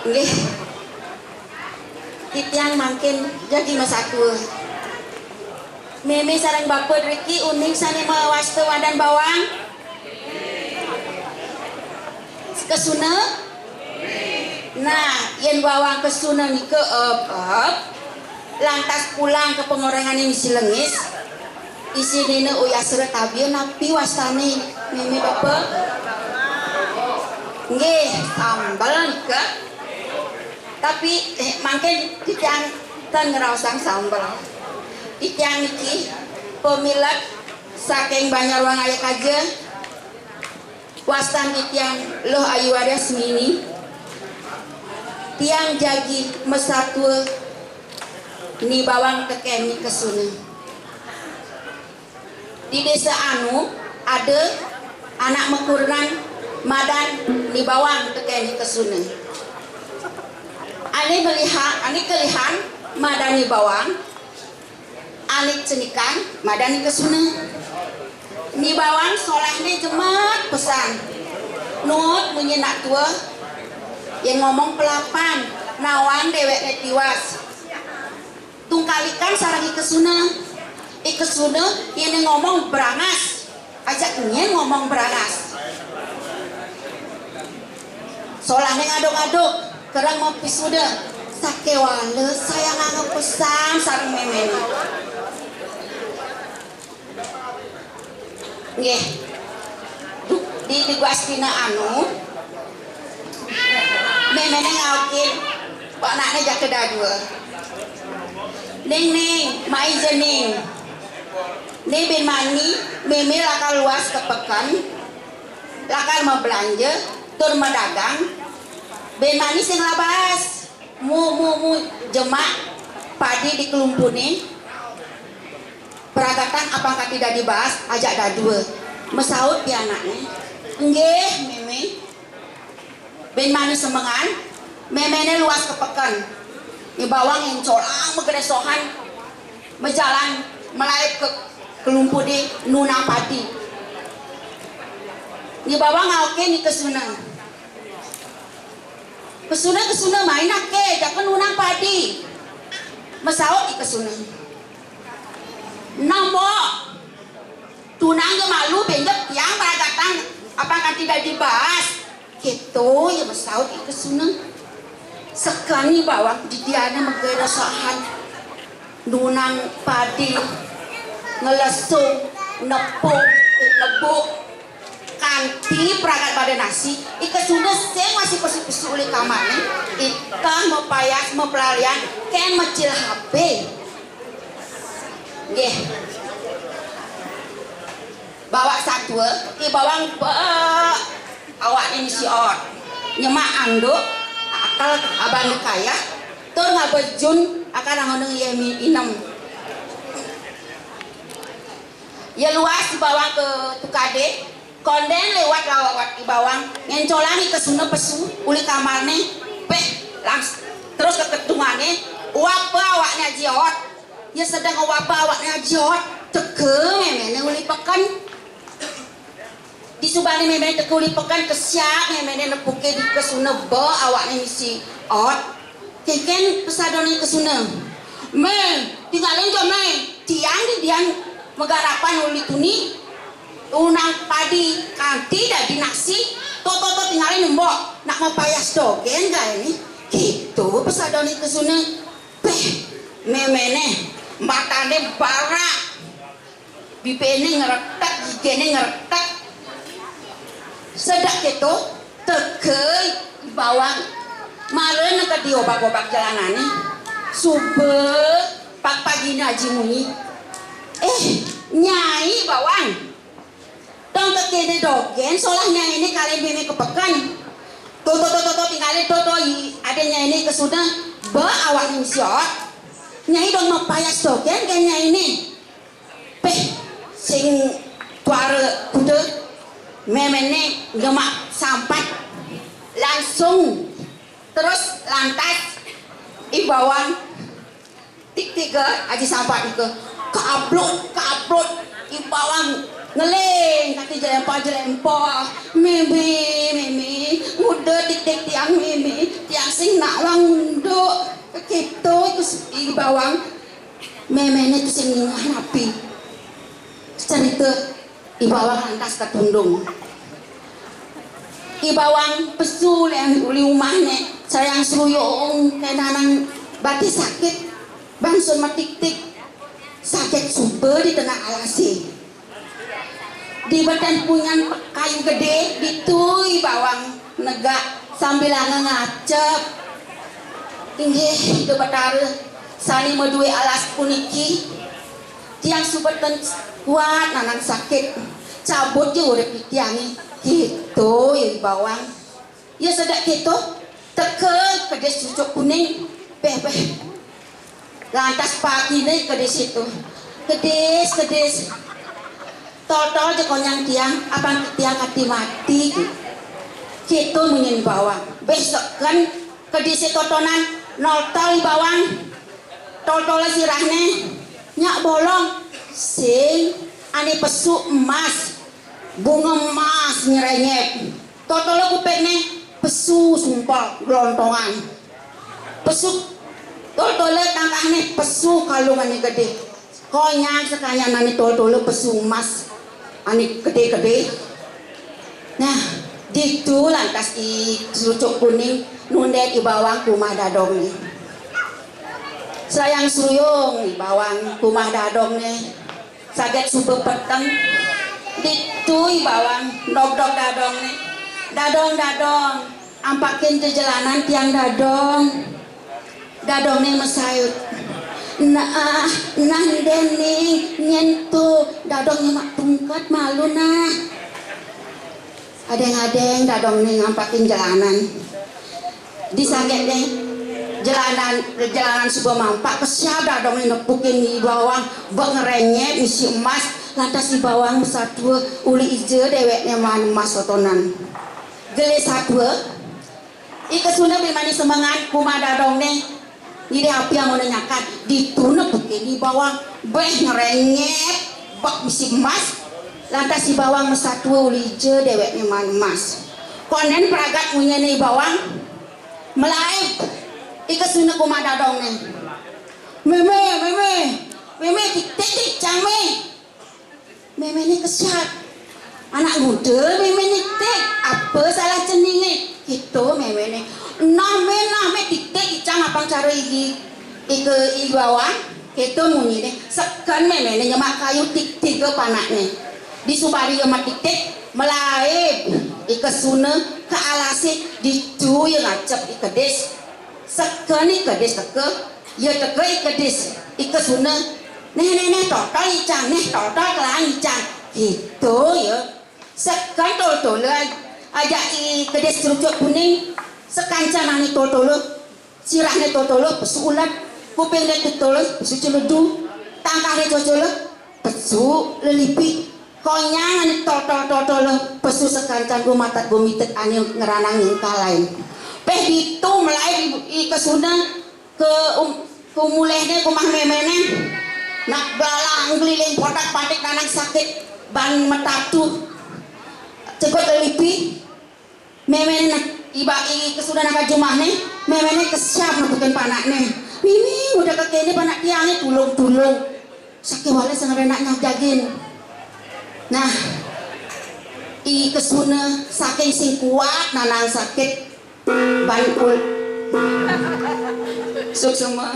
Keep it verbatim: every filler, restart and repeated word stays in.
Nggih. Titiang mangkin jagi masatua. Mémé sareng bapa driki uning sané mawasta wadan bawang. Kesuna? Nah, yén bawang kesuna nika ep-ep, lantas pulang ka pangoréngané misi lengis, isinina uyah sera tabia napi wastané, mémé bapa? Nggih, sambel nika. Tapi, eh, mangkin titiang ten ngraosang sambel. Titiang niki pamilet saking Banjar Wangaya Kaja. Wastan titiang Luh Ayu Waryasmini. Tiang jagi masatua Ni Bawang tekén Ni Kesuna. Di désa anu ada anak makurenan madan Ni Bawang tekén Ni Kesuna. Ané meliha-, ané kelihan madan Ni Bawang, ané cenikan madan Ni Kesuna. Ni Bawang solahné jemet pesan. Nuut munyin nak tua, yén ngomong pelapan, nawang déwékné tiwas. Tungkalikan sareng I Kesuna. I Kesuna yén ngomong brangas, ajak nyén ngomong brangas. Solahné ngaduk-ngaduk, kereng mapisuda. Sakéwala sayang anggap pesan sareng méméné. Nggih. Di, di guastina anu, méméné ngaukin anakné jaka dadua. Ning, ning, mai ja ning. Né bin mani, mémé lakar luas ka peken, lakar mabelanja, tur madagang. Bin mani sing labas. Mu, mu, mu, jemak padi di kelumpuné. Pragatan apang kanti dadi baas, ajak dadua. Masaut pianakné. Nggih, mémé. Bin mani semengan, méméné luas ka peken. Ni Bawang ngéncolang magrésohan, majalan malaib ka kelumpuné nunang padi. Ni Bawang ngaukin Ni Kesuna. Kesuna, Kesuna, mai naké, jaka nunang padi. Masaut I Kesuna. Nah, Mbok. Tunang ja malu, bénjep tiang pragatan apang kanti dadi baas. Kéto ya masaut I Kesuna. Sekani Bawang didiané magrésohan. Nunang padi, ngelesung, nepuk, eh, nebuk. Kanti pragat pada nasi, I Kesuna sing masih pesu-pesu uli kamarné, iteh mapayas mapelalian, kén mecil H P. Nggih. Bawang satua, I Bawang ba awakné misi ot. Nyemak anduk, akel abang kaya, tur ngaba jun akan angoneng yé mi inem. Ya luas I Bawang ka tukadé, kondén liwat lawat I Bawang, ngéncolang I Kesuna pesu uli kamarné, péh, langs-, terus ka kedungané, uapa awakné Aji Ot. Ya sedeng uapa awakné Aji Ot, teka méméné uli peken. Disubané méméné teka uli peken, kesiap méméné nepuké I Kesuna ba awakné misi ot. Kénkén pesadan I Kesuna. "Mé, tingalin ja, Mé. Tiang didian magarapan uli tuni. Nunang padi kanti dadi nasi. To, to, to, tingalin, Mbok. Nak mapayas dogén gaé né." Kéto pesadan I Kesuna. Péh, méméné, matané barak. Bibihné ngretek, giginé ngretek. Sedek kéto, teka I Bawang. Mara neked di obak-obak jalanané. Suba pag-paginé Aji Munyi. "Eh, Nyai Bawang. Dong kéné dogén, solah Nyainé kalahin mémé ka peken. To, to, to, to, to, tingalin to, to, i, ada Nyainé Kesuna, ba awakné misi ot. Nyai dong mapayas dogén kén Nyainé." Péh, sing tuara kuda, méméné nyemak sampat. Langsung, terus lantas, I Bawang, tik tiga, Aji Sampat nika, kaablut, kaablut, I Bawang ngeling, kati jelempa, jelempa. "Mémé, mémé, nguda tik-tik tiang, mémé, tiang Sing nak wang unduk, kéto iku s-, I Bawang méméné tu sing ningeh napi. Cerita I Bawang lantas katundung. I Bawang pesu uli, uli umahné, sayang seruyung kéné nang bati sakit, bangsun matiktik, saget suba di tengah alasé. Di betén punyan kayu gedé, ditu I Bawang negak sambilanga ngacep. Inggih, Ida Batara, sané madué alas puniki, tiang suba ten kuat nanang sakit. Cabut ja urip tiangé. Kéto ya I Bawang. Ya sedek kéto, teka kedis cucuk kuning. Béh, béh. Lantas pakiné kedis itu. Kedis, kedis. Toltol ja konyang tiang, apang tiang ati mati. Kéto munyin I Bawang. Béh seken kedisé totonan noltol I Bawang. Toltolé sirahné nyak bolong sing ané pesu emas. Bunga emas nyrenyep. Toltolé kupingné pesu sumpel glontongan. Pesu toltolé tangkahné pesu kalungané gedé. Konyang sakanyanané toltolé pesu emas ané gedé-gedé. Nah, ditu lantas I Cucuk Kuning nundén I Bawang ka umah dadongné. Sayang suyung I Bawang ka umah dadongné. Saget suba peteng. Ditu I Bawang nogdog dadongné. "Dadong, dadong, ampakin jejelanan tiang, dadong." Dadongné masaut. "Nah, nah, Déning, nyén tu." Dadong nyemak tungkat malu, nah. Adéng-adéng dadongné ngampakin jelanan. Di saget deh jelanan, jelanan suba mampak, kesiab dadongné nepukin I Bawang, bek ngrenyep misi emas, lantas I Bawang masatua uli ija déwékné maan emas totonan. Gelis satua, I Kesuna beli mani semengan ka umah dadongné. Ngidih api anggoné nyakan, ditu nepukin I Bawang, béh ngrenyep, bek misi emas. Lantas I Bawang masatua uli ija déwékné maan emas. Kondén pragat munyiné I Bawang, malaib I Kesuna ka umah dadongné. "Mémé, mémé, mémé, tiktik icang, Mé." Méméné kesiab. "Anak muda, méméné tiktik. Apa salah ceningé?" Kéto méméné. "Nah, Mé, nah, Mé, tiktik icang, apang cara I, I Bawang." Kéto munyiné. Seken méméné nyemak kayu, tiktiga panakné. Di subané ia matiktik, malaib I Kesuna ka alasé, ditu ia ngacep I Kedis. Seken I Kedis teka, ia teka I Kedis, I Kesuna, "Néh, néh, néh, toltol icang, néh, toltol kelang icang." Kéto ia. Seken toltolé, ajak I Kedis Cucuk Kuning, sekancanané toltolé, sirahné toltolé pesu ulet, kupingné toltolé pesu celedu, tangkahné toltolé pesu lelipi. Konyangan toltol-toltolé pesu sekancan gumatat gumitet ané ngranang nyengkalain. Béh ditu malaib I Kesuna ka um, ka mulihné ka umah méméné. Nak belalang keliling potak-patik nanang sakit ban metatu. Cegot lelipi. Méméné nak, I Ba-, I Kesuna nak ka jumahné, méméné kesiab nepukin panakné. "Mimih, udah ka kéné panak tiangé, tulung-tulung." Sakéwala sing ada nak nyajagin. Nah, I Kesuna saking sing kuat nanang sakit ban ul-, suksma.